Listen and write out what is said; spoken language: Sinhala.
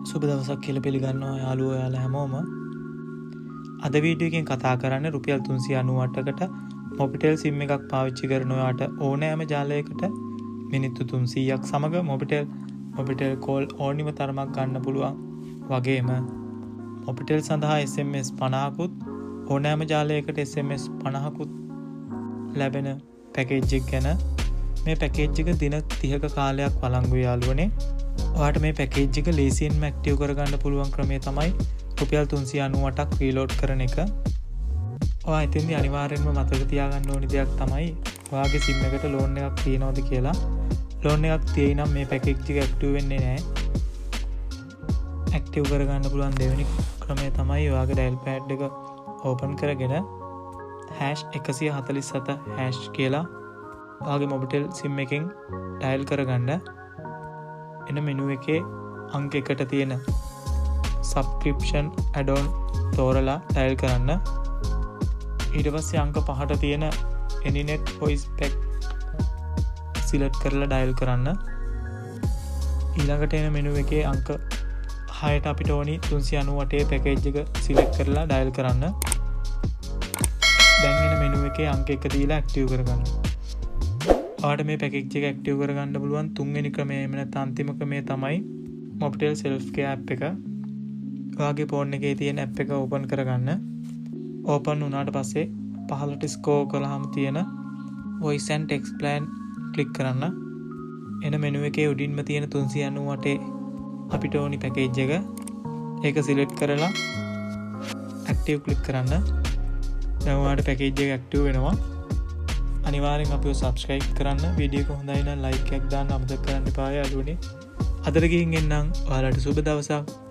සුබ දවසක් කියලා පිළිගන්නවා යාළුවෝ ඔයාලා හැමෝම. අද වීඩියෝ එකෙන් කතා කරන්නේ රුපියල් 398කට මොබිටෙල් සිම් එකක් පාවිච්චි කරන ඔයාට ඕනෑම ජාලයකට මිනිත්තු 300ක් සමග මොබිටෙල් මොබිටෙල් කෝල් ඕනිම තරමක් ගන්න පුළුවන් වගේම මොබිටෙල් සඳහා SMS 50කුත් ඕනෑම ජාලයකට SMS 50කුත් ලැබෙන පැකේජ් එක ගැන. මේ පැකේජ් එක දින 30ක කාලයක් වළංගු යාළුවනේ. ඔයාට මේ පැකේජ් එක ලේසියෙන්ම ඇක්ටිව් කරගන්න පුළුවන් ක්‍රමය තමයි රුපියල් 398ක් රීලෝඩ් කරන එක. ඔයා එතෙන්දී අනිවාර්යෙන්ම මතක තියාගන්න ඕනි දෙයක් තමයි ඔයාගේ සිම් එකට ලෝන් එකක් තියෙනවද කියලා. ලෝන් එකක් තියෙයි නම් මේ පැකේජ් එක ඇක්ටිව් වෙන්නේ නැහැ. ඇක්ටිව් කරගන්න පුළුවන් දෙවෙනි ක්‍රමය තමයි ඔයාගේ ඩයල් පෑඩ් එක ඕපන් කරගෙන #147# කියලා ඔයාගේ මොබිටෙල් සිම් එකෙන් ඩයල් කරගන්න. එන මෙනු එකේ අංක එකට තියෙන සබ්ස්ක්‍රිප්ෂන් ඇඩ්-ඔන් තෝරලා ඩයල් කරන්න. ඊට පස්සේ අංක පහට තියෙන එනිනෙට් වොයිස් පැක් සිලෙක්ට් කරලා ඩයල් කරන්න. ඊළඟට එන මෙනු එකේ අංක හයට අපිට ඕනි 398 පැකේජ් එක සිලෙක්ට් කරලා ඩයල් කරන්න. දැන් එන මෙනු එකේ අංක එක දීලා ඇක්ටිව් කරගන්න. ඔයාට මේ පැකේජ් එක ඇක්ටිව් කරගන්න පුළුවන් තුන්වෙනි ක්‍රමය එහෙම නැත්නම් අන්තිම ක්‍රමය තමයි මොබිටෙල් සෙල්ෆ් කෙයාර් ඇප් එක. ඔයාගේ ෆෝන් එකේ තියෙන ඇප් එක ඕපන් කරගන්න. ඕපන් වුණාට පස්සේ පහළට ස්ක්‍රෝල් කළාම තියෙන voice and text plan click කරන්න. එන මෙනු එකේ උඩින්ම තියෙන 398 අපිට ඕනි පැකේජ් එක. ඒක සිලෙක්ට් කරලා ඇක්ටිව් ක්ලික් කරන්න. දැන් ඔයාලට පැකේජ් එක ඇක්ටිව් වෙනවා. අනිවාර්යෙන් අපිව සබ්ස්ක්‍රයිබ් කරන්න. වීඩියෝ එක හොඳයි නම් ලයික් එකක් දාන්න අමතක කරන්න එපා යාළුවනේ. අදට ගිහින් එන්නම්. ඔයාලට සුබ දවසක්.